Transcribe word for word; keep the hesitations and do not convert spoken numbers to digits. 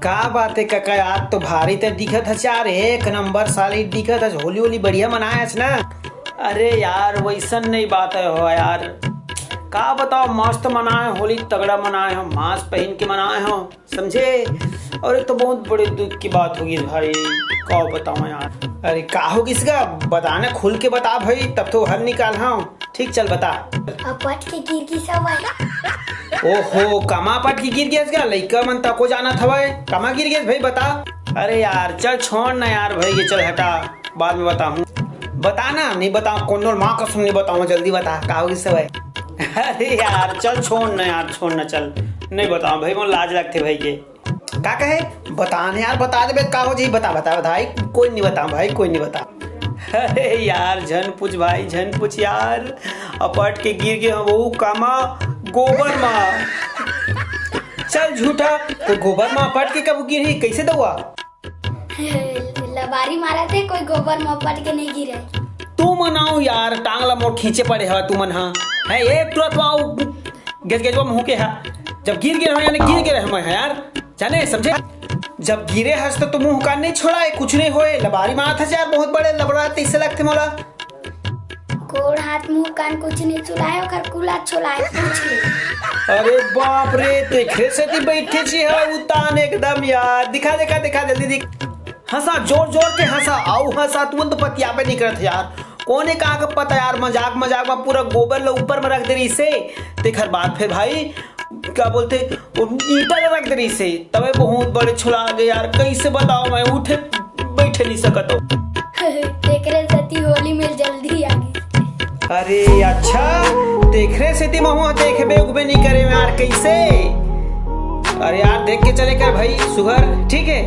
का बात हे कका, आज तो भारी ते दिखत हस यार, एक नंबर साली दिखत हस। होली होली बढ़िया मनाए हस ना? अरे यार, वैसन नहीं बात हे हो यार, का बताओ, मस्त मनाए होली, तगड़ा मनाए हो, मास्क पहन के मनाए हो, समझे? और ये तो बहुत बड़े दुख की बात होगी भाई, का बताओ यार। अरे का होगिस गा, बता ना, खुल के बता भाई, तब तो हल निकाल। हाँ ठीक, चल बता। अपट के गिर गिस हवय। ओहो, कमा अपट के गिर गिस गा? लइका मन तको जानत हवय, कमा गिर गिस भाई, बता। अरे यार चल छोड़ ना यार भाई, ये चल हटा, बाद में बताहूँ। बता ना, नहीं बताओ, कोनो माँ कसम नहीं बताओ, जल्दी बता का होगिस हवय। अरे यार चल छोड़ ना यार, छोड़ ना, चल नहीं बताओ भाई, मोर लाज लगथे भाई के। का कहे? बता ना यार, बता देबे का हो जी, बता बता बता भाई, कोई नहीं बता भाई, कोई नहीं बता। अरे यार झन पूछ भाई, झन पूछ यार, अपट के गिर गे हवं वो कामा, गोबर मा। चल झूठा, तो गोबर मा अपट के कब गिरही, कैसे दउआ? लबारी मारत हे, कोई गोबर मा अपट के नहीं गिरे। तू मन आओ यार, टांग ला मोर खींचे पड़े हवा तू मन हा। है एक तुरंत आओ, गेज गेजवा मुँह के हा। जब गिर गे रहो यानी गिर गे रहे मैं हा यार, जाने समझे? जब गिरे हस तो तू मुँह कान नहीं छोड़ाए, कुछ नहीं होए। लबारी मारत हस यार, बहुत बड़े लबड़ा तैसे लगथे मोला। गोड़ हाथ मुँह कान कुछ नहीं चुलाए, ओकर कुला चुलाए, पूछ ले। अरे बाप रे, तेखरे सेती बैठे छी हा उतान एकदम यार। दिखा, दिखा, दिखा, जल्दी दिख। हंसा, जोर जोर के हंसा, आऊ हंसा, तुमन तो पतियाबे नहीं करत यार। कोने का के पता यार, मजाक मजाक में पूरा गोबर ला ऊपर में रख दे रही से। तेखर बाद फिर भाई का बोलते, वो ईंटा ला रख दे रही से, तबे बहुत बड़े छुला गे यार। कैसे बताओ, मैं उठे बैठे नहीं सकत हो। तेकरे सेती होली में जल्दी आ गई। अरे अच्छा, तेखरे सेती महू देखबे उगबे नहीं करे यार, कैसे? अरे यार देख के चले कर भाई सुघर, ठीक है?